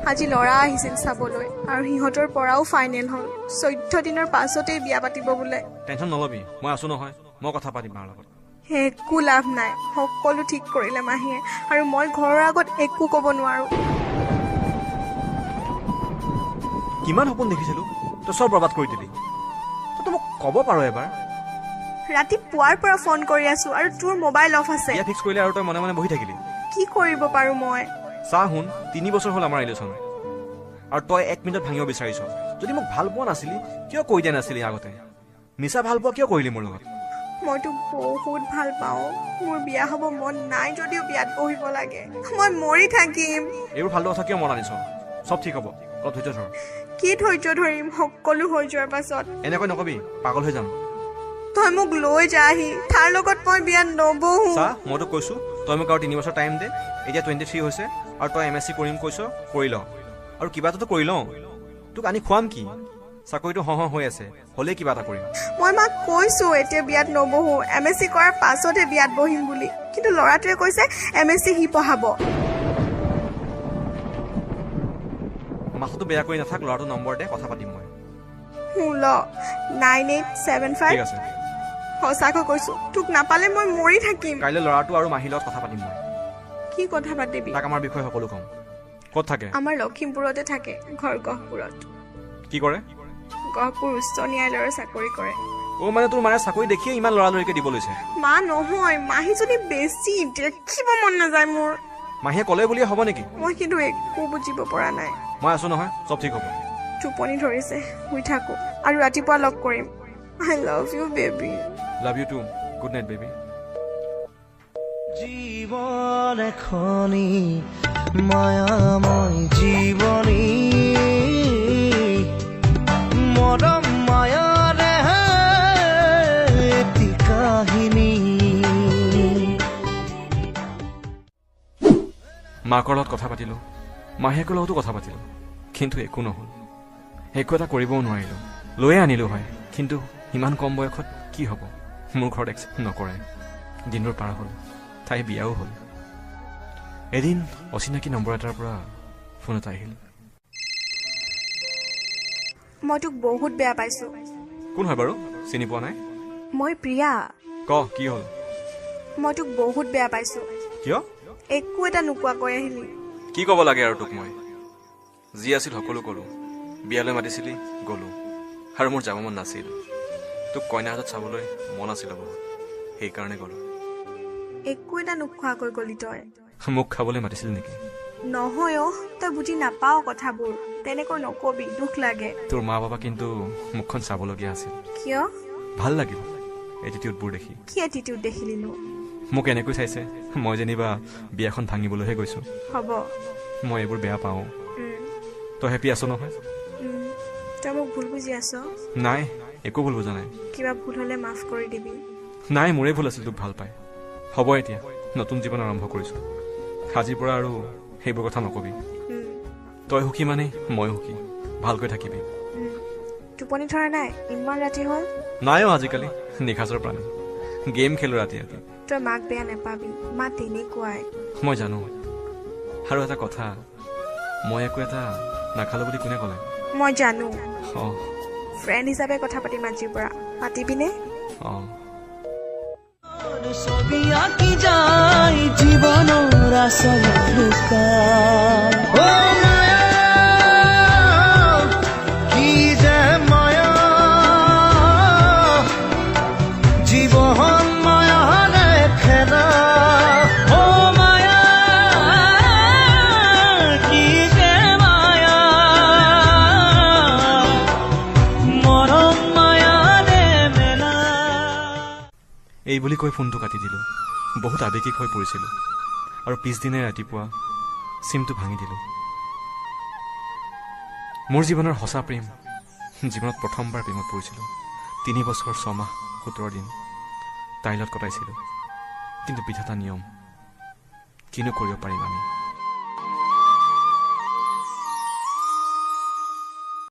আজি ল'ৰা আহিছিল চাবলৈ আৰু সিহঁতৰ পৰাও ফাইনেল হ'ল। 14 দিনৰ পাছতেই বিয়া পাতিব বোলে। টেনশ্যন নল'বি, মই আছো নহয়, মই কথা পাতিম মাৰ লগত। একো লাভ নাই, সকলো ঠিক কৰিলে মাহীয়ে আৰু মই ঘৰৰ আগত একো ক'ব নোৱাৰো। কিমান সপোন দেখিছিলো, তই চব বৰবাদ কৰি দিলি। তই মোক ক'ব পাৰ এবাৰ। ৰাতিপুৱাৰ পৰা ফোন কৰি আছো আৰু তোৰ মোবাইল অফ আছে। বিয়া ফিক্স কৰিলে আৰু তই মনে মনে বহি থাকিলি। কি কৰিব পাৰো মই? চা শুন, 3 বছৰ হ'ল আমাৰ ৰিলেশ্যন আৰু তই 1 মিনিটত ভাঙিব বিচাৰিছ। যদি মোক ভাল পোৱা নাছিলি কিয় কৈ দিয়া নাছিলি আগতে? মিছা ভাল পোৱা কিয় কৰিলি মোৰ লগত? মই তোক বহুত ভাল পাওঁ, মোৰ বিয়া হ'ব মন নাই যদিও বিয়াত বহিব লাগে, মই মৰি থাকিম। এইবোৰ ফাল্টু কথা কিয় মন আনিছ? চব ঠিক হ'ব, অলপ ধৈৰ্য ধৰ। কি ধৈৰ্য ধৰিম সকলো হৈ যোৱাৰ পাছত? এনেকৈ নকবি, পাগল হৈ যাম। তই মোক লৈ যাহি, তাৰ লগত মই বিয়া নবহো। চা, মই তোক কৈছো, তই মোক আৰু 3 বছৰ টাইম দে। এতিয়া 23 হৈছে আৰু তই MSc কৰিম কৈছ, কৰি ল। আৰু কিবা এটাতো কৰি লওঁ। তোক আনি খুৱাম কি? চাকৰিটো হ হৈ আছে, হ'লেই কিবা এটা কৰিম। মই মাক কৈছো এতিয়া বিয়াত নবহো, MSc কৰাৰ পাছতহে বিয়াত বহিম বুলি। কিন্তু ল'ৰাটোৱে কৈছে MSc সি পঢ়াব। মাথাটো বেয়া কৰি নাথাক, ল'ৰাটো নম্বৰ দে, কথা পাতিম মই। ল, 9875। ঠিক আছে। সঁচাকৈ কৈছো, তোক নাপালে মই মৰি থাকিম। কাইলৈ ল'ৰাটো আৰু মাহীৰ লগত কথা পাতিম মই। কি কথা পাতিবি? তাক আমাৰ বিষয়ে সকলো কম। ক'ত থাকে? আমাৰ লখিমপুৰতে থাকে, ঘৰ গহপুৰত। কি কৰে? গহপুৰ উচ্চ ন্যায়ালয়ৰ চাকৰি কৰে। অ' মানে তোৰ মায়ে চাকৰি দেখিয়ে ইমান লৰালৰিকে দিব লৈছে? মা নহয়, মাহীজনী বেছি দেখিব মন নাযায় মোৰ। মাহীয়ে ক'লে বুলিয়ে হ'ব নেকি? মই কিন্তু একো বুজিব পৰা নাই। মই আছো নহয়, চব ঠিক হ'ব। টোপনি ধৰিছে, শুই থাকো আৰু ৰাতিপুৱা লগ কৰিম। I love you baby. Love you too. Good night baby. জীৱন এখনি মায়াময় জীৱনী, মৰম মায়াৰে এটি কাহিনী। মাকৰ লগত কথা পাতিলোঁ, মাহীয়েকৰ লগতো কথা পাতিলোঁ, কিন্তু একো নহ'ল। একো এটা কৰিবও নোৱাৰিলোঁ। লৈয়ে আনিলোঁ হয়, কিন্তু ইমান কম বয়সত কি হ'ব? মোৰ ঘৰত একচেপ্ট নকৰে। দিনবোৰ পাৰ হ'ল, তাই বিয়াও হ'ল। এদিন অচিনাকি নম্বৰ এটাৰ পৰা ফোন এটা আহিল। মই তোক বহুত বেয়া পাইছো। কোন হয় বাৰু? চিনি পোৱা নাই। মই প্ৰিয়া। ক, কি হ'ল? মই তোক বহুত বেয়া পাইছো। কিয়? একো এটা নোকোৱাকৈ আহিলি। কি ক'ব লাগে আৰু তোক মই? যি আছিল সকলো ক'লো। বিয়ালৈ মাতিছিলি, গ'লো। আৰু মোৰ যাব মন নাছিল। তোক কইনা হাতত চাবলৈ মন আছিল বহুত, সেইকাৰণে গ'লো। একো এটা নোখোৱাকৈ গ'লি তই? মোক খাবলৈ মাতিছিল নেকি? নহয় অ', তই বুজি নাপাও কথাবোৰ। তেনেকৈ নকবি, দুখ লাগে। তোৰ মা বাবা কিন্তু মুখখন চাবলগীয়া আছিল। কিয়? ভাল লাগিল এটিটিউডবোৰ দেখি। কি এটিটিউড দেখিলিনো? মোক এনেকৈ চাইছে, মই যেনিবা বিয়াখন ভাঙিবলৈহে গৈছো। হ'ব, মই এইবোৰ বেয়া পাওঁ। তই হেপী আছ নহয়? তই মোক ভুল বুজি আছ? নাই, একো ভুল বুজা নাই। কিবা ভুল হ'লে মাফ কৰি দিবি। নাই, মোৰে ভুল আছিল তোক ভাল পাই। হ'ব, এতিয়া নতুন জীৱন আৰম্ভ কৰিছোঁ। আজিৰ পৰা আৰু সেইবোৰ কথা নকবি। তই সুখী মানে মই সুখী। ভালকৈ থাকিবি। টোপনি ধৰা নাই? ইমান ৰাতি হ'ল। নাই অ', আজিকালি নিশাচৰ প্ৰাণী, গেম খেলো ৰাতি ৰাতি। তই মাক বেয়া নাপাবি, মা তেনেকুৱাই। মই জানো। আৰু এটা কথা, মই একো এটা নাখালো বুলি কোনে ক'লে? মই জানো। ফ্ৰেণ্ড হিচাপে কথা পাতিম আজিৰ পৰা, পাতিবিনে? অঁ। ছবি আঁকি যায় জীৱনৰ আচল লুকাই। অ মায়া, কি যে মায়া, জীৱন মায়াৰে খেলা। অ মায়া, কি যে মায়া, মৰম মায়াৰে মেলা। এই বুলি কৈ ফোনটো কাটি দিলোঁ। বহুত আৱেগিক হৈ পৰিছিলোঁ আৰু পিছদিনাই ৰাতিপুৱা চিমটো ভাঙি দিলোঁ। মোৰ জীৱনৰ সঁচা প্ৰেম। জীৱনত প্ৰথমবাৰ প্ৰেমত পৰিছিলোঁ। 3 বছৰ 6 মাহ 17 দিন তাইৰ লগত কটাইছিলোঁ। কিন্তু বিধাতা নিয়ম, কিনো কৰিব পাৰিম আমি?